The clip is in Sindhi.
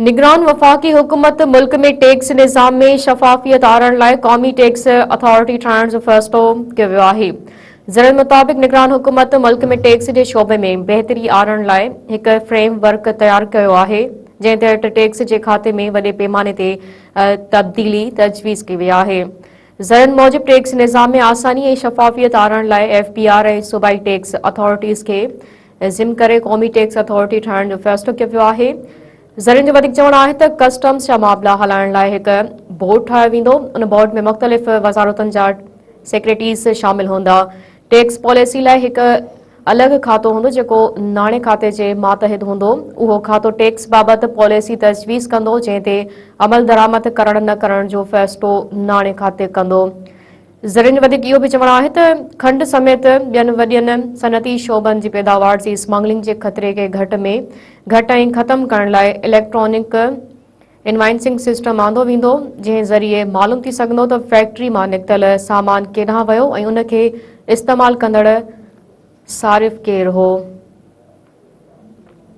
نگران وفاقي حڪومت ملڪ ۾ ٽيڪس نظام ۾ شفافيت آڻڻ لاء قومي ٽيڪس اٿارٽي ٺاهڻ جو فيصلو ڪيو ويو آهي. ذريعن مطابق نگران حڪومت ملڪ ۾ ٽيڪس جي شعبي ۾ بهتري آڻڻ لاء هڪ فريم ورڪ تيار ڪيو آهي، جنهن تحت ٽيڪس جي کاتي ۾ وڏي پيماني تي تبديلي تجويز ڪئي وئي آهي. ذريعن موجب ٽيڪس نظام ۾ آساني ۽ شفافيت آڻڻ لاء ايف بي آر ۽ صوبائي ٽيڪس اٿارٽيز کي ضم ڪري قومي ٽيڪس اٿارٽي ٺاهڻ جو فيصلو ڪيو ويو آهي. ذريعن جو وڌيڪ چوڻ آهي ته ڪسٽمز جا معاملا هلائڻ لاء هڪ بورڊ ٺاهيو ويندو، ان بورڊ ۾ مختلف وزارتن جا سيڪريٽريز شامل هوندا. ٽيڪس پاليسي لاء هڪ الڳ کاتو هوندو جيڪو ناڻي کاتي جي ماتحت هوندو، اهو کاتو ٽيڪس بابت پاليسي تجويز ڪندو جنهن تي عملدرآمد ڪرڻ نه ڪرڻ جو فيصلو ناڻي کاتي ڪندو. ذريعن جو وڌيڪ اهو به چوڻ آهي ته کنڊ سميت ٻين وڏين صنعتي شعبن جي پيداوار جي اسمگلنگ جي خطري کي گهٽ ۾ گهٽ ۽ ختم ڪرڻ لاء اليڪٽرانڪ انوائنسنگ سسٽم آندو ويندو جنهن ذريعي معلوم ٿي سگهندو ته فيڪٽري مان نڪتل سامان ڪيڏانهن ويو ۽ ان کي استعمال ڪندڙ صارف ڪير هو.